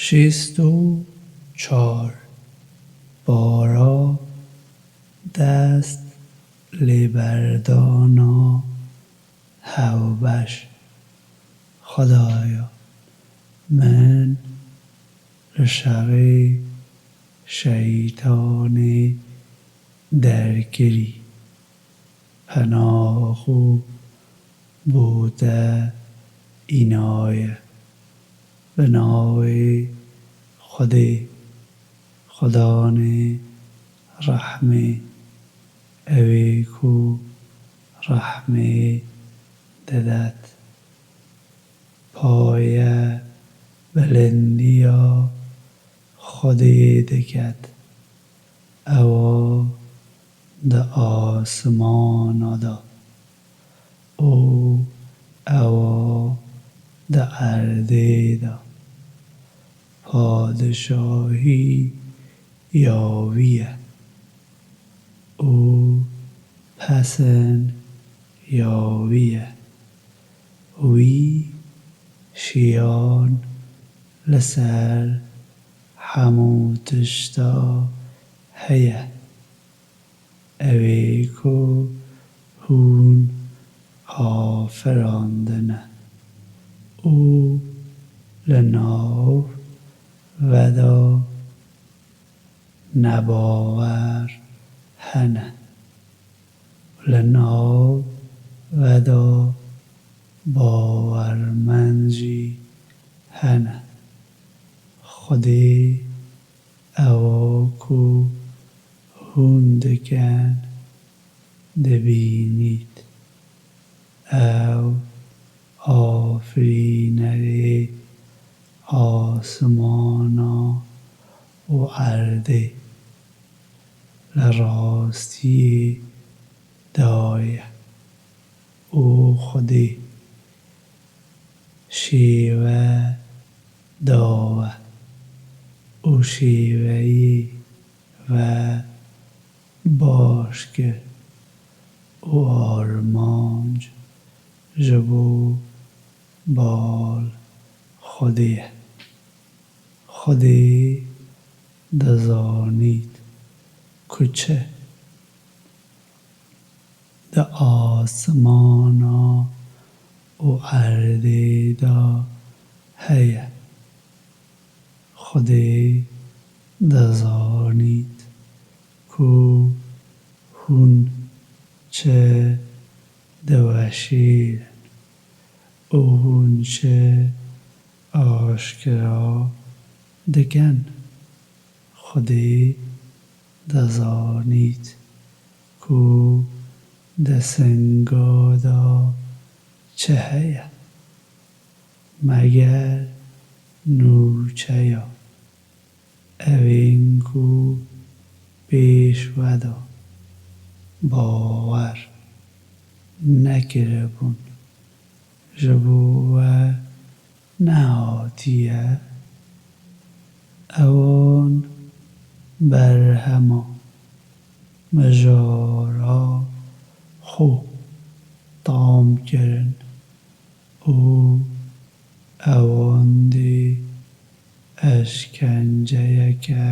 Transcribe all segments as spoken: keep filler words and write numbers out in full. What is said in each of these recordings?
Şêst û çar. Bara dest lêberdana hewbeş. Xwedaya min li şerê şeytanê derkirî. Pena xwe bo te înaye. Bi navê Xwedê, Xudanê rehmê, ewê ku rehmê didet. Paye bilindiya Xwedê diket. Ewa di asmana de û ewa di erdê de. Padişahî ya wî ye û pesên ya wî ye. Wî şiyan li ser hemû tişta heye. Ewê ku hûn afirandine û li nav veda nebawer hene. Li nav veda bawermend jî hene. Xwedê ewa ku hûn dikin dibînît. Ew afirînerê asmana û erdê li rastiyê daye û Xwedê şêwe dawe û şêweyê ve baş kir û armanc ji bo bal Xwedê ye. Xwedê dizanît ku çi di asmana û erdê de heye. Xwedê dizanît ku hûn çi diweşêrin û hûn çi aşkera dikin. Xwedê dizanît ku di singa de çi heye, meger nûçeya ewên ku pêş ve de bawer nekiribûn, ji bo we nehatiye. Ewan berhema mijara xwe tam kirin û ewan dê eşkenceyeke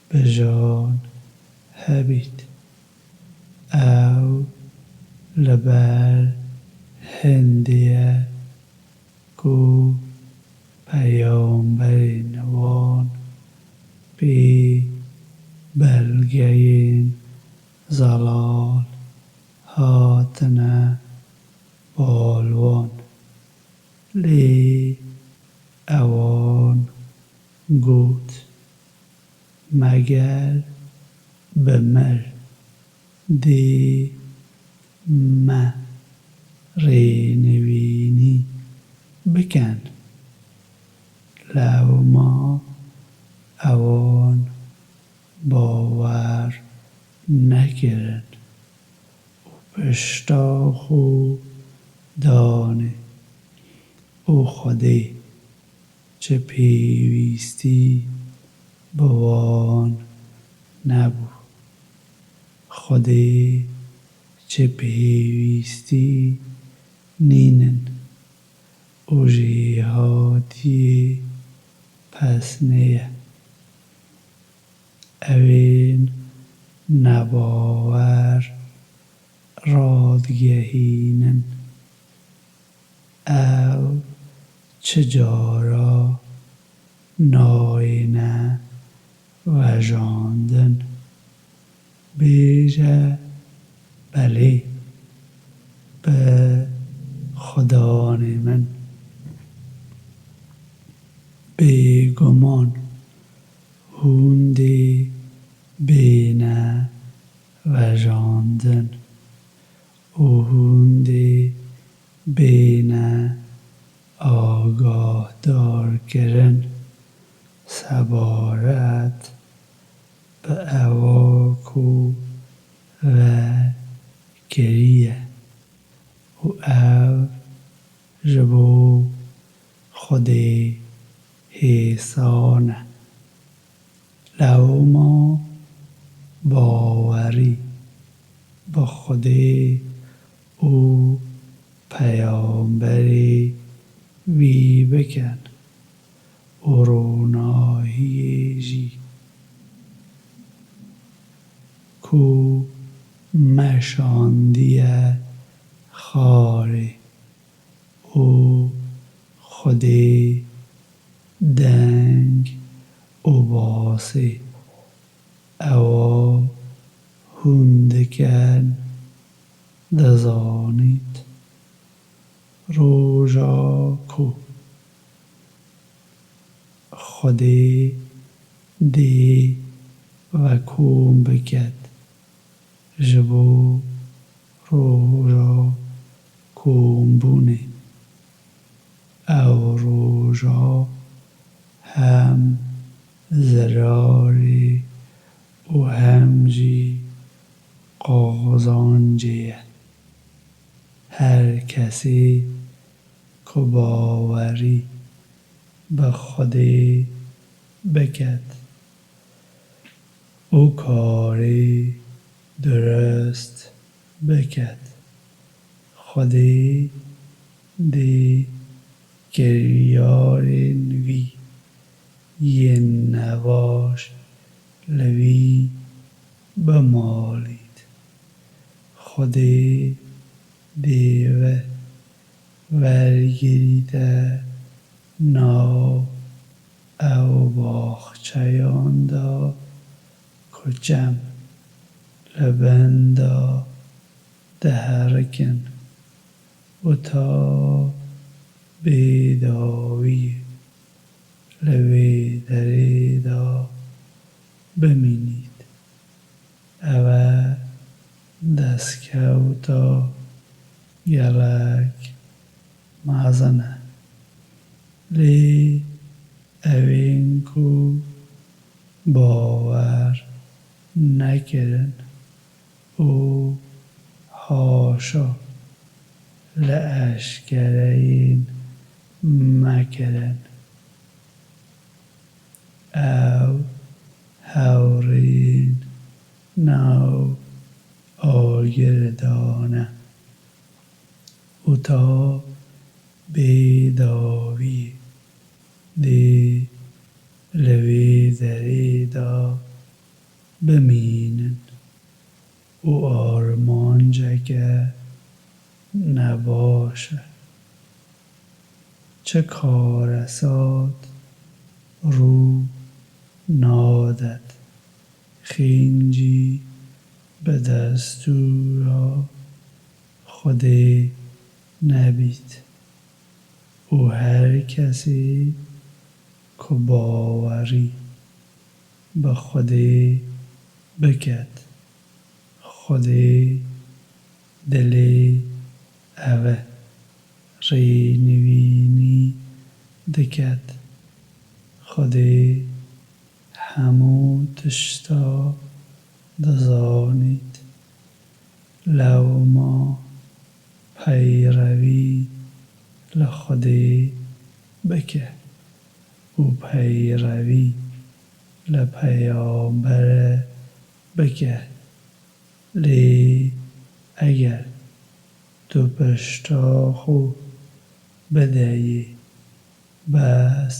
bi jan hebît. Ew li ber hindê ye ku peyamberên wan pê belgeyên zelal hatine bal wan. Lê ewan got, Meger bi mir dê me rênivînî bikin. Lewma ewan bawer nekirin û pişta xwe danê û Xwedê çi pêwîstî bi wan nebû. Xwedê çi pêwîstî nînin û jêhatiyê pesnê ye. Ewên nebawer radigehînin. Ew çi cara nayêne vejandin. Bêje belê, bi Xudanê min. Bêguman hûn dê bêne vejandin û hûn dê bêne agahdarkirin sebaret bi ewa ku ve kiriye û ev ji bo Xwedê hêsan e. Lewma bawerî bi Xwedê û Peyamberê wî bikin û ronahiyê jî ku me şandiye xarê û Xwedê deng û basê ewa hûn dikin, dizanît roja ku Xwedê dê vekom biket ji bo roja kombûnê. Ew roja hem zirarê û hem jî qazancê ye. Her kesê ku bawerî bi Xwedê biket û karê durust biket, Xwedê dê kiryarên wî yên nebaş li wî bimalît. Xwedê dê ve wergirîte nav ew baxçeyan de ku çem li bin de diherikin û ta bêdawiyê li wê derê de bimînît. Ev e destkewta gelek mezin e. Lê ewên ku bawer nekirin û haşa li eşkereyên me kirin, ew hewrên nav agir de ne û ta bêdawiyê dê li wê derê de bimînin û armanceke nebaş e. Çi karesat rû nadet, xêncî bi destûra Xwedê nebît û her kesê ku bawerî bi Xwedê biket, Xwedê dilê ev e rênivînî diket. Xwedê hemû tişta dizanît. Lewma peyrevî li Xwedê bike û peyrevî li Peyambere bike. Lê eger tu pişta xwe bideyê, bes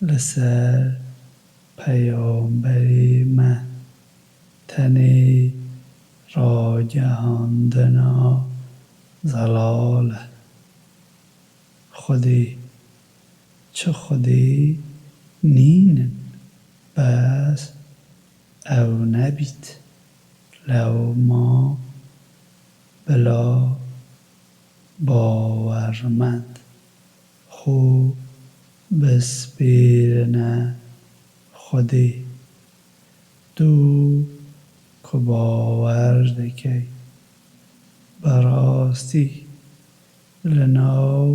Li ser Peyamberê me tenê ragihandina zelal e. Xwedê, çi Xwedê nînin, bes ew nebît, lewma bila bawermend xwe bispêrine Xwedê. Tu ku bawer dikey, bi rastî li nav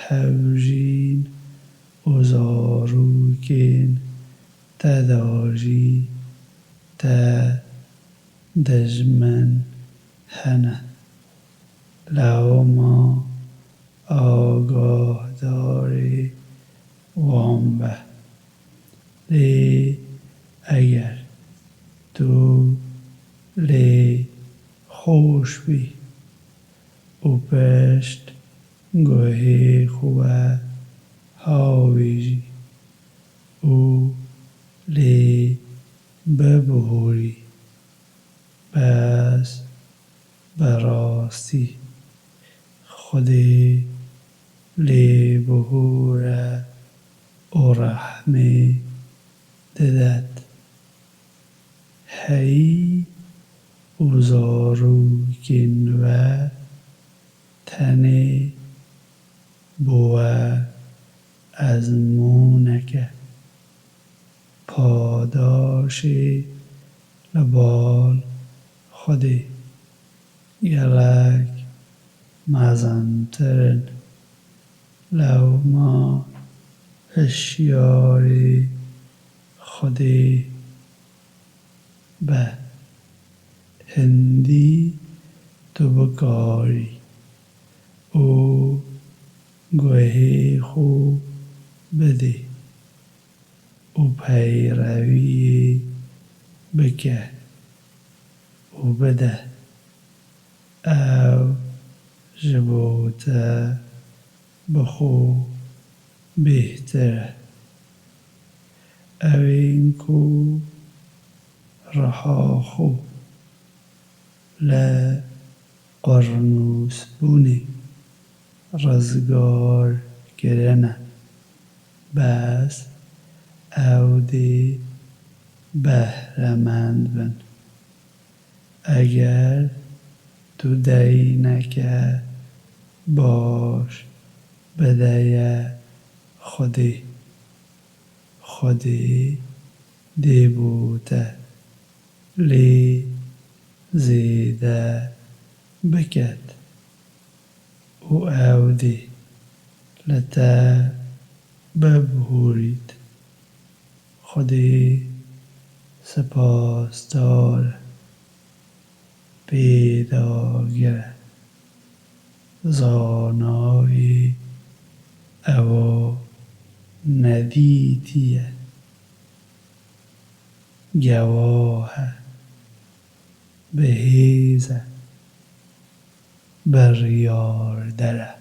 hevjîn û zarokên te de jî te dijmin hene. Lewma agahdarê wan be. Lê eger tu lê xweş bî û pişt guhê xwe hawîjî û lê bibihûrî, bes bi rastî Xwedê lêbihûre û rehmê didet. Heyî û zarokên we tenê bo we ezmûneke, padaşê li bal Xwedê gelek mezintir in. Lewma hişyarê Xwedê be. Hindî tu bikarî û guhê xwe bidî û peyreviyê bike û bide. Ew ji bo te bi xwe bêhtir e. Ewên ku riha xwe li qurnûsbûnê rizgar kirine, bes ew dê behremend bin. Eger tu deyneke baş bideye Xwedê, Xwedê dê bo te lê zêde biket û ew dê li te bibihûrît. Xwedê sipasdar e, pêdagir e, zana wî ewa nedîtî ye, gewah e, bi hêz e, biryarder e.